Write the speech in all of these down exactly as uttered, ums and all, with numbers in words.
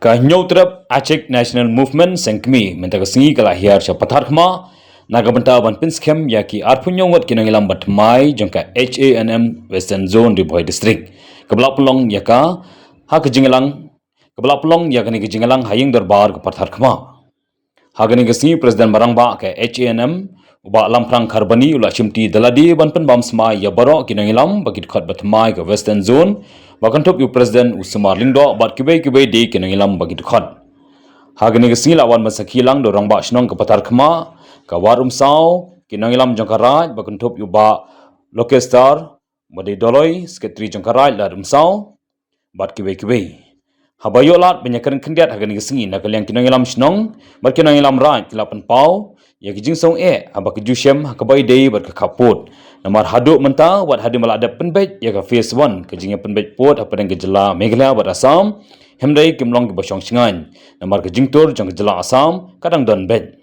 Ka Hynñiewtrep Achik National Movement Seng Kmie mynta ka sngi ka la hiar sha Patharkhmah na ka bynta ban pynskhem ïa ki arphew hynñiew ngut ki nongïalam ba thymmai jong ka H A N M Western Zone Ri Bhoi District, kaba la pynlong ïa ka ha ka jingïalang kaba la pynlong ïa kane ka jingïalang ha ïing dorbar ka Patharkhmah. Ha kane ka sngi President ba rangbah ka H A N M, u Bah Lamphrang Kharbani, u la shimti da lade ban pynbam smai ïa baroh ki nongïalam ba ki dkhot ba thymmai ka Western Zone, ba kynthup ïa u President u Sumar Lyngdoh bad kiwei kiwei de ki nongïalam ba ki dkhot. Ha kane ka sngi la wan ban sakhi lang da u Rangbah Shnong ka Patharkhmah, ka Wad Umsaw, ki nongïalam jong ka Raid ba kynthup ïa u Bah Lokestar, ba dei Doloi, Secretary jong ka Raid Lad Umsaw, bad kiwei kiwei. Haba ïoh lad ban ïakren khyndiat ha kane ka sngi, na ka liang ki nongïalam shnong bad ki nongïalam Raid ki la pynpaw ïa ki jingsngewsih haba ki ju shem ha kaba ïadei bad ka khappud. Namar haduh mynta, wat hadien ba la dep pynbeit ïa ka phase one ka jingïapynbeit pud hapdeng ka jylla Meghalaya bad Assam, hynrei kim long kiba shong shngaiñ namar ka jingtur jong ka jylla Assam ka dang don beit.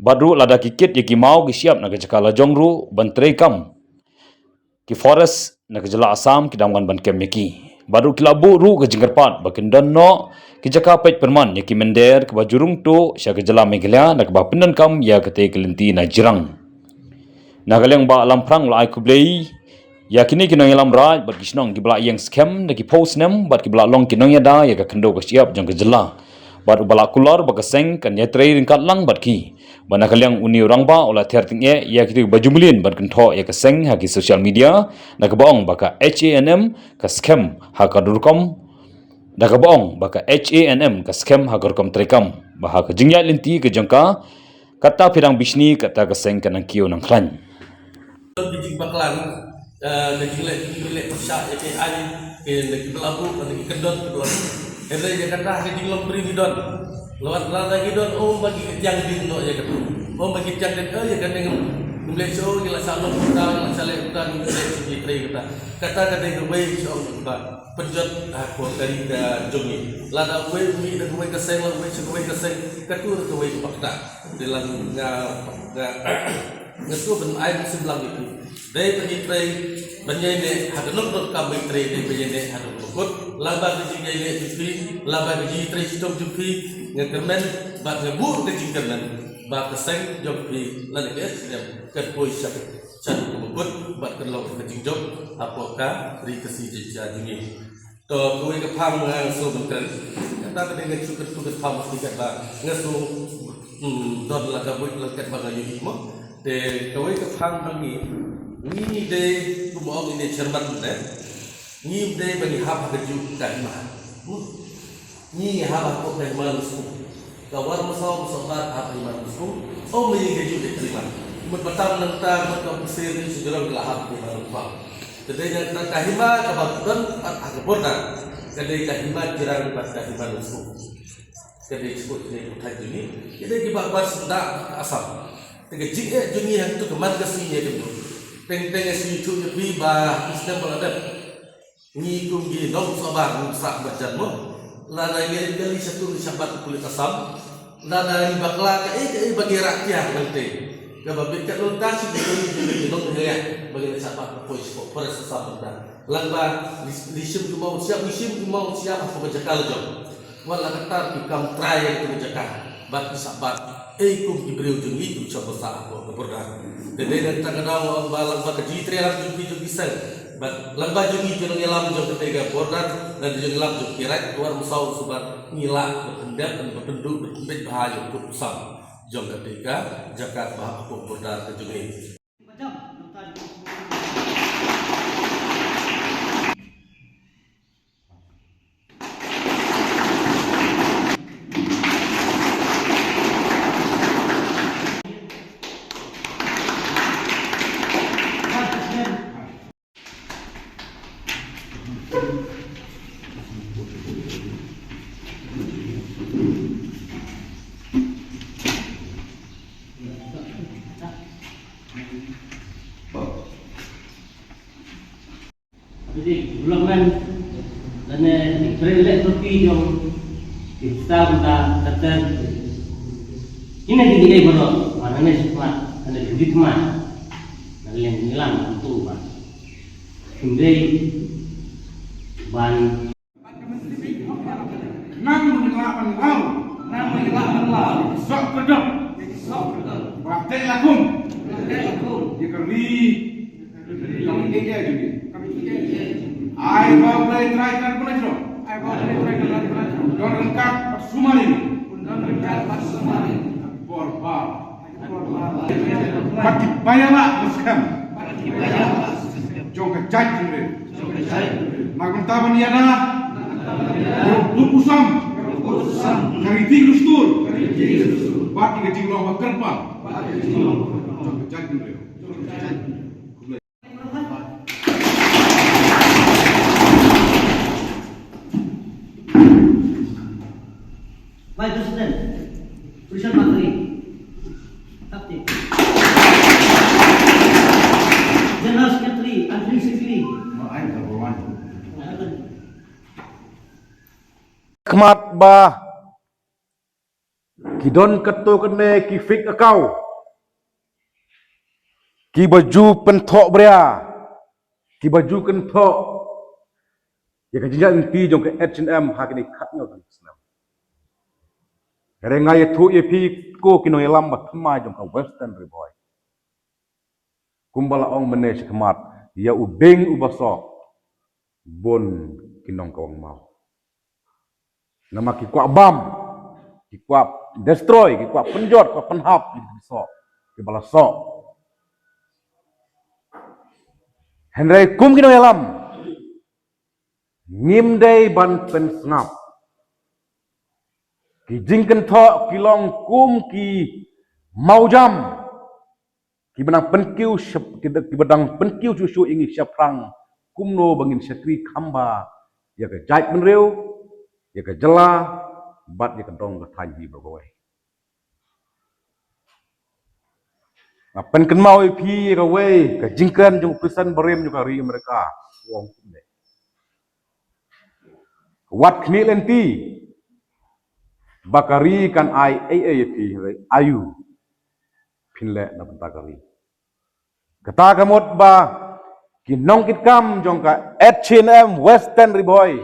Bad ruh lada ki kit ïa ki maw ki shyiap na ka jaka lajong ruh ban treikam, ki forest na ka jylla Assam ki dang wan ban kem ïa ki. Bad ruh ki la buh ruh ka jingkyrpad ba kin don noh ki jaka peit pyrman ïa ki mynder kaba ju rung tuh sha ka jylla Meghalaya na kaba pyndonkam ïa katei ka lynti na jirang. Na ka liang Bah Lamphrang u la ai khublei ïa kine ki nongïalam Raid bad ki shnong kiba la ïeng skhem da ki phew snem bad kiba la long ki nongïada ïa ka khyndew ka shyiap jong ka jylla. Bad uba la kular ba ka seng kan ïatrei ryngkat lang bad ki. Bad na ka liang une u rangbah u la ther tyngeh ïa kito kiba ju mlien ban kynthoh ïa ka seng ha ki social media, da kaba ong ba ka H A N M ka skhem ha ka rukom, da kaba ong ba ka H A N M ka skhem ha ka rukom treikam, ba ha ka jingïaid lynti ka jong ka, kata phi dang bishni, kata ka seng ka nang kiew nang khlaiñ. Ki jingbakla, eh, na ki leh, ki leh pyrshah ïa ki ai, ki, na ki ba la buh, na ki kyndon ki ba la buh. Hynrei ïa kata ka jinglong briew ki don. Lawat lada ki don, ym ba ki tiang dien noh ïa kata. Ym ba ki tiang dien, eh, ïa kane ngam, ngam leh shuh, ngi la shah long kumta, ngi la shah leh kumta, ngi leh shuh ki trei kata. Kata ka dei kawei shuh kumta. Pynjot ha ka ri ka jong ngi. Lada uwei u mih na kawei ka seng, la uwei sha kawei ka seng, katu ruh kawei kaba kata. Te lada nga, nga, nga shu ban ai mynsiem lang ïa phi. Dei ban ïatrei, ban ïaineh ha ka nongdonkam ban ïatrei, dei ban ïaineh ha ka nongkut. Laba ka jingïaineh jong phi, laba ka jingïatrei shitom jong phi, nga kyrmen bad nga buh ka jingkyrmen ba ka seng jong phi lane ka S P D M kan poi sha, sha ka nongkut bad kan long ka jingjop hapoh ka ri Khasi Jaiñtia jong ngi. To, kawei ka phang, eh, nga shu ban kren. Kata ka dei nga shu kyntu ka phang mesti katba nga shu, hmm, don la ka buit la katba nga ïohi mo. Te kawei ka phang ba ngi, ngi dei, kum ong ine chairman ne. Ngi dei ba ngi hap ha kajuh ka hima. Hmm. Ngi hap ha ka hima Laitumkhrah. Ka War Umsaw, Umsawbat hap ha ka hima Laitumkhrah. Ym ïa kajuh de ka hima. Mut ba tam nangta, mut ka Umsir, ngi shu jrong la hap ha ka hima Laitumkhrah. Te dei na ka hima kaba don pat ha ka border. Ka dei ka hima Jirang bad ka hima Laitumkhrah. Ka dei shu kine pyrthei jong ngi. Ka dei kiba bar senda ka Assam. Te ka jingeh jong ngi hangtu ka man ka sngi ïa ka ndu. Teng teng ïa shu ïathuh ïa phi ba ki snem ba la dep. Ngi kum ki nong Umsawbat ngi sah marjan mo. Lada ngi rit kali shatu ngi shah bat pulit Assam. Lada ngi bakla kaei kaei ba ngi rah tiar nangtei. Kaba bit kat lynta shi ngi kali ngi nong ngi rah ba ngi shah bat poi sha forest Assam nangta. Lang ba ngi, ngi shim ki maw siap, ngi shim ki maw siap ha ka jaka la jong. Wat la katta ki kam trai ïa ka jaka bad ki shah bat. Ei kum ki briew jong ngi ki shah basa hapoh ka border. Te dei na kata ka daw ong ba lang ba ka jingtrei lang jong ki jong ki seng. Bad lang ba jong ngi ki nongïalam jong kata ka border, na jong ngi lam jong ki Raid, War Umsaw, Umsawbat ngi lah ban pyndep, ban pynduh, ban pynbeit bha ïa u kut u sam jong kata ka jaka ba hapoh border ka jong ngi. Jadi, development lane trei leh property jong ki star da katan. Kine ki dei baroh, wan ane sukma, ane judi tma. Nang leng ngilang tu ba. Kumdei ban. Nang Lah ban law. Nang ïa lah ban law. Sok kyrdan. Sok kyrdan. Ba teh la kum. Ba teh la kum. Ïa ka ri. Ka ri ïa jong ngi. Ai ba U Blei Trai kan pynjah. Ai ba U Blei Trai kan pynjah. Don ryngkat bad sumari. Don ryngkat bad sumari. Bor ba. Bad ki ba ïaleh skhem jong ka jaitbynriew. Na ka bynta ban ïada ïa u burom u sam, ka riti ka dustur bad ïa ka jinglong ba kyrpang jong ka jaitbynriew. Vice President, Prashant Bakri. Acting. General Secretary, Anthony Sikri. Khmat ba ki don katto katne ki fake account, ki ba ju pynthoh bria, ki ba ju kynthoh ïa ka jingjia lynti jong ka H and M ha kine khatnyo tylli ki snem. Hynrei nga ïathuh ïa phi ko ki nongïalam ba thymmai jong ka Western Ri Bhoi. Kumba la ong mynne shakhmat, ïa u beng uba soh bun ki nongkawang maw. Namar ki kwah bam, ki kwah destroy, ki kwah pynjot, kwah pynhap ïa ki soh, ki ba la soh. Hynrei kum ki nongïalam, ngim dei ban pynsngap. Ki jingkynthoh ki long kum ki mawjam ki ba dang pynkiew shap-, ki da-, ki ba dang pynkiew shuh shuh ïa ngi shaphrang kumno ba ngin shakri kham bha ïa ka jaitbynriew, ïa ka jylla bad ïa ka dong ka thaiñ hi baroh kawei. Nga pynkynmaw ïa phi ïa kawei ka jingkren jong u President barim jong ka ri Amerika, u ong kumne: Wat khmih lynti ba ka ri kan ai ei ei ïa phi, hynrei aïu phin leh na bynta ka ri. Kata ka mut ba ki nongkitkam jong ka H and M Western Ri Bhoi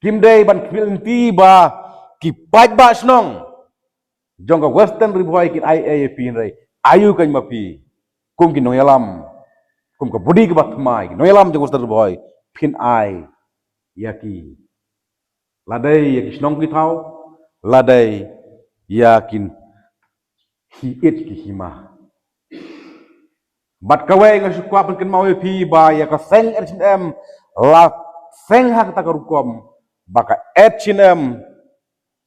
kim dei ban khmih lynti ba ki paidbah shnong jong ka Western Ri Bhoi kin ai ei ïa phi, hynrei aïu kein ma phi kum ki nongïalam, kum ka body kaba thymmai, ki nongïalam jong Western Ri Bhoi, phin ai ïa ki, la dei ïa ki shnong ki thaw, la dei ïa ki hi ïit ki hima. Bad kawei nga shu kwah pynkynmaw ïa phi ba ïa ka seng H and M la seng ha kata ka rukom ba ka H and M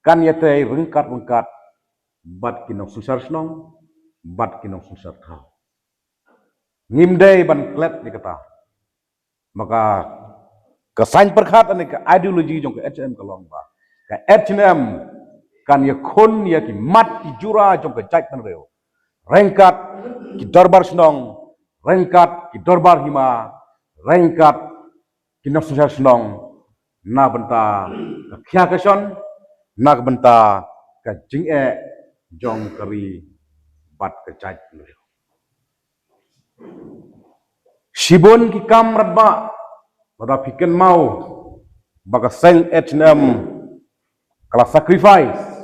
kan ïatrei ryngkat ryngkat bad ki nongsynshar shnong, bad ki nongsynshar thaw. Ngim dei ban klet ïa kata. Maka ka saiñ pyrkhat ne ka ideology jong ka H and M ka long ba ka H and M kan ïakhun ïa ki mat ki jura jong ka jaitbynriew, ryngkat ki dorbar shnong, ryngkat ki dorbar hima, ryngkat ki nongsynshar shnong, na bynta ka khia ka shon, na ka bynta ka jingeh jong ka ri bad ka jaitbynriew. Shibun ki kam radbah, lada phi kynmaw ba ka seng H and M ka la sacrifice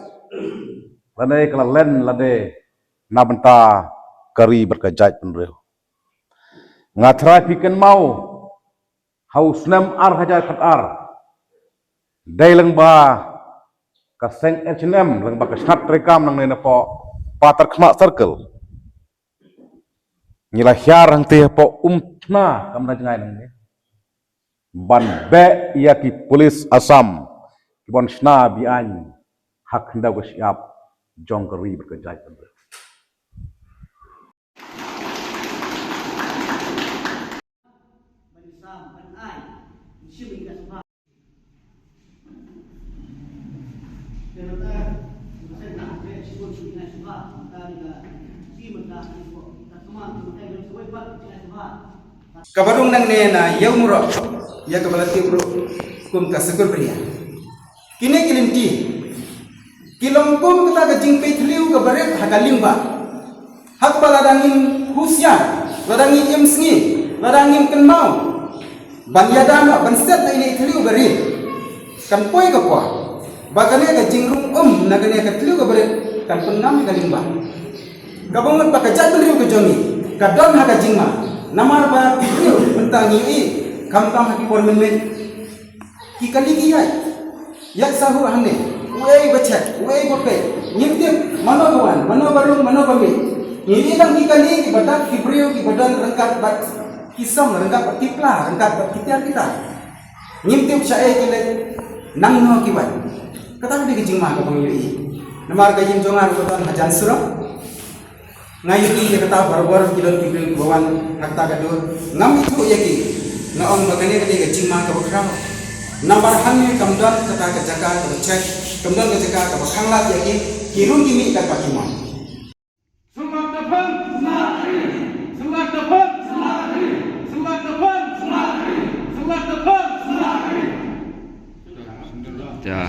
lane ka la len lade na bynta ka ri bad ka jaitbynriew. Nga tharai phi kynmaw ha u snem ar hajar khatar, dei lyngba ka seng H and M, lyngba ka shnat treikam nangne napoh Patarkhmah Circle, ngi la hiar hangtei hapoh Umthna, kam da jngai nangne, ban beh ïa ki police Assam ki ban shna biang ha khyndew ka shyiap jong ka ri bad ka jaitbynriew. Kaba rung nangne na Ïewmawrok, ïa kaba la tip ruh kum ka Sakurbriah. Kine ki lynti ki long kum kata ka jingpeit thliew kaba rit ha ka lyngba. Ha kaba lada ngim husiar, lada ngim im sngi, lada ngim kynmaw ban ïada noh, ban set da ine i thliew ba rit, kan poi ka por Ba kane ka jingrung um na kane ka tliw ka barit kan pynngam ïa ka lyngba. Kaba mut ba ka jaitbynriew ka jong ngi ka don ha ka jingma. Namar ba ki briew mynta ngi ïohi khamtam ha ki por mynmiet ki kali ki ïaid, ïaid sahur hangne, uei ba check, uei ba peit. Ngim tip mano ba wan, mano ba rung, mano ba mih. Ngi ïohi lang ki kali kiba dap, ki briew kiba don ryngkat bad ki song, ryngkat bad ki pla, ryngkat bad ki tiar ki tar. Ngim tip shaei ki leit, nangno ki wan. Kata ka dei ka jingma kaba ngi ïohi. Namar ka ïing jong nga ruh ka don hajan surok. Nga ïohi ïa kata barabor, ki don ki briew kiba wan ha kata ka dur. Ngam ithuh ïa ki. Nga ong ba kane ka dei ka jingma kaba khraw. Namar hangne kam don kata ka jaka kaba check, kam don ka jaka kaba khanglad ïa ki, ki rung ki mih katba ki mon. Sumar Daphan! Sumar Daphan! Sumar Daphan! Sumar Daphan! Ja.